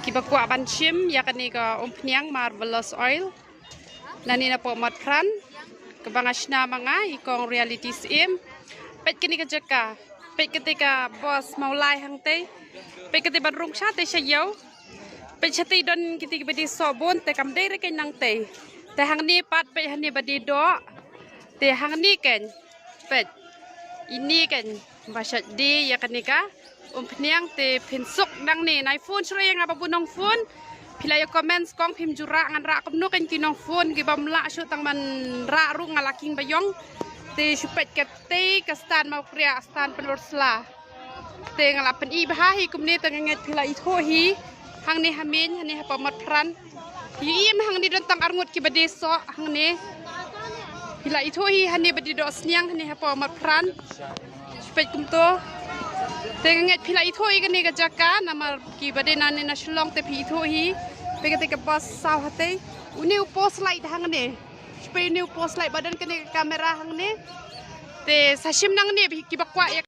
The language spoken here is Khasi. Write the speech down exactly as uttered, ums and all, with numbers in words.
Kiba kwah ban shim ïa kane ka umphniang marvelous oil, nangne napoh Motphran, kaba nga shna ma nga i kong Reality Syiem. Peit kane ka jaka, peit kata ka bos Mawlai hangtei. Peit kata ban rung shatei sha ïew. Peit shatei don kata kiba die soh bun, te kam dei re keiñ nangtei. Te hangne pat peit hangne ba die doh. Te hangne keiñ, peit, ine keiñ ba shait die ïa kane ka umphniang. Te phin suk nangne. Nai phone shuh ïa nga ba bun nongphone. Phi la ïa comment kong phim ju rah, ngan rah kumno keiñ ki nongphone ki bym lah shuh tang ban rah ruh nga la king ba ïong. Te shu peit katei ka stand Mawkriah, stand Pyllur Sla. Te nga la pyni bha hi kumne, te nga ngeit phi la ithuh hi. Hangne ha Meiñ, hangne hapoh Motphran. Ïohi em, hangne don tang arngut kiba die soh hangne. Phi la ithuh hi hangne ba die doh sniang hangne hapoh Motphran. Peit kumto. Te nga ngeit phi la ithuh hi kane ka jaka, namar kiba dei nangne na Shillong te phi ithuh hi. Peit kata ka bos saw hatei. Une u post light hangne. Peit une u post light ba don kane ka camera hangne. Te sa shim nangne kiba kwah ïa